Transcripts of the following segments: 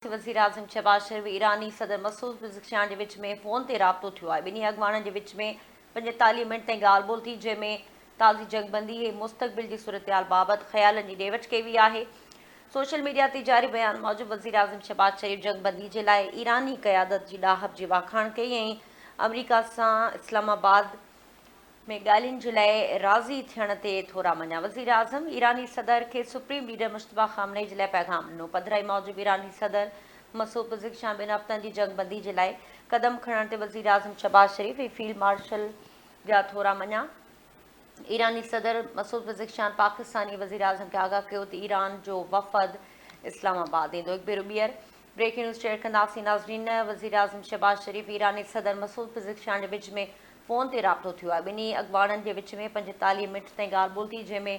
وزيراعظم شهباز شريف ايراني صدر مسعود پزشڪيان جي وچ ۾ فون تي رابطو ٿيو آهي. ٻنهي اڳواڻن جي وچ ۾ 45 منٽ تائين ڳالهه ٻولهه ٿي، جنهن ۾ تازي جنگبندي ۽ مستقبل جي صورتحال بابت خيالن جي ڏي وٺ ڪئي وئي آهي. سوشل ميڊيا تي جاري بيان موجب وزيراعظم شهباز شريف جنگبندي جي لاء ايراني قيادت جي ڏاهپ جي واکاڻ ڪئي ۽ آمريڪا سان اسلام آباد ۾ ڳالهين جي لاء راضي ٿيڻ تي ٿورا مڃيا. وزيراعظم ايراني صدر کي سپريم ليڊر مجتبيٰ خامنه اي جي لاء پيغام ڏنو. پڌرائي موجب ايراني صدر مسعود پزشڪيان ٻن هفتن جي جنگ بندي جي لاء قدم کڻڻ تي وزيراعظم شهباز شريف ۽ فيلڊ مارشل جا ٿورا مڃيا. ايراني صدر مسعود پزشڪيان پاڪستاني وزيراعظم کي آگاهه ڪيو ته ايران جو وفد اسلام آباد ايندو. هڪ ڀيرو ٻيهر بريڪنگ نيوز شيئر ڪنداسين ناظرين وزيراعظم شهباز شريف ايراني صدر مسعود پزشڪيان جي وچ ۾ فون تي رابطو ٿيو آهي ٻنهي اڳواڻن جي وچ ۾ 45 منٽ تائين ڳالهه ٻولهه ٿي جنهن ۾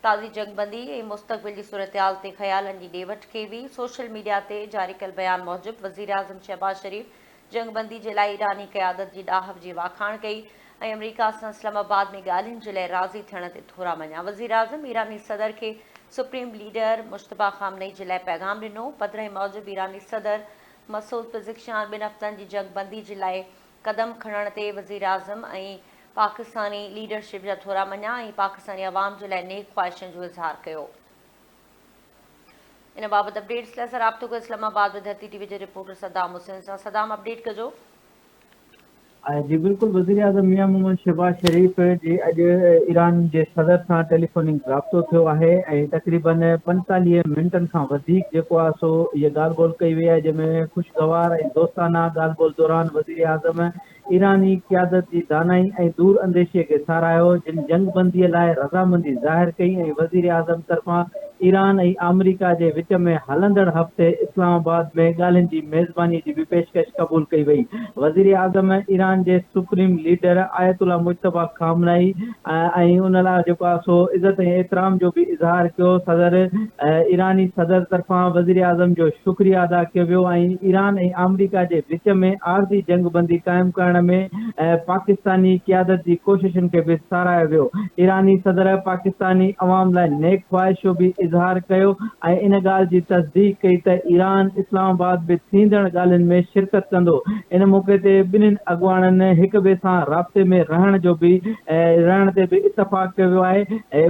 تازي جنگ بندي ۽ مستقبل جي صورتحال تي خيالن جي ڏي وٺ ڪئي وئي سوشل ميڊيا تي جاري ڪيل بيان موجب وزيراعظم شهباز شريف جنگ بندي جي لاء ايراني قيادت جي ڏاهپ جي واکاڻ ڪئي ۽ آمريڪا سان اسلام آباد ۾ ڳالهين جي لاء راضي ٿيڻ تي ٿورا مڃيا. وزيراعظم ايراني صدر کي سپريم ليڊر مجتبيٰ خامنه اي جي لاء پيغام ڏنو. پڌرائي موجب ايراني صدر مسعود پزشڪيان ٻن هفتن جي جنگ بندي جي لاء قدم کڻڻ تي وزيراعظم ۽ پاڪستاني ليڊرشپ جا ٿورا مڃيا ۽ پاڪستاني عوام جي لاء نيڪ خواهشن جو اظهار ڪيو. ان بابت اپڊيٽس لاء اسان رابطو ڪيو اسلام آباد ۾ ڌرتي ٽي وي جي رپورٽر صدام حسين سان. صدام اپڊيٽ ڪجو. جي بلڪل وزيراعظم ميان محمد شهباز شريف جي اڄ ايران جي صدر سان ٽيليفونڪ رابطو ٿيو آهي ۽ تقريبن 45 منٽن کان وڌيڪ جيڪو آهي سو هيء ڳالهه ٻولهه ڪئي وئي آهي جنهن ۾ خوشگوار ۽ دوستانه ڳالهه ٻولهه دوران وزيراعظم ايراني قيادت جي دانائي ۽ دور انديشيء کي ساراهيو، جن جنگ بنديء لاء رضامندي ظاهر ڪئي ۽ وزيراعظم طرفان ايران ۽ آمريڪا جي وچ ۾ هلندڙ هفتي اسلام آباد ۾ ڳالهين جي ميزبانيء جي به پيشڪش قبول ڪئي وئي. وزيراعظم ايران جي supreme leader Ayatollah Mojtaba Khamenei ۽ ان لاء جيڪو آهي سو عزت ۽ احترام جو به اظهار ڪيو. صدر ايراني صدر طرفان وزيراعظم جو شڪريه ادا ڪيو ويو ۽ ايران ۽ آمريڪا جي وچ ۾ عارضي جنگ بندي قائم ڪرڻ ۾ پاڪستاني قيادت جي ڪوششن کي به ساراهيو ويو. ايراني صدر پاڪستاني عوام لاء نيڪ خواهش جو به اظهار ڪيو ۽ ان ڳالهه جي تصديق ڪئي ته ايران اسلام آباد ۾ ٿيندڙ ڳالهين ۾ شرڪت ڪندو. ان موقعي تي ٻنهين اڳواڻن هڪ ٻئي سان رابطي ۾ رهڻ جو به رهڻ تي به اتفاق ڪيو ويو آهي.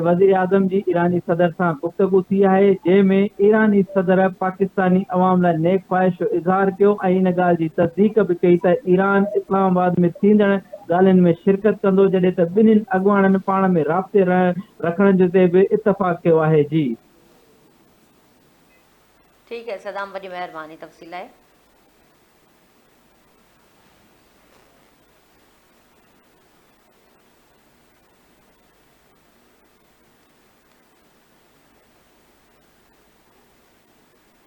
وزيراعظم جي ايراني صدر سان گفتگو ٿي آهي، جنهن ۾ ايراني صدر پاڪستاني عوام لاء نيڪ خواهش جو اظهار ڪيو ۽ ان ڳالهه جي تصديق به ڪئي ته ايران اسلام آباد ۾ ٿيندڙ ڳالهين ۾ شرڪت ڪندو، جڏهن ته ٻنهين اڳواڻن پاڻ ۾ رابطي رکڻ جو تي به اتفاق ڪيو آهي. جي. ٺيڪ آهي صدام وڏي مهرباني تفصيل لاء.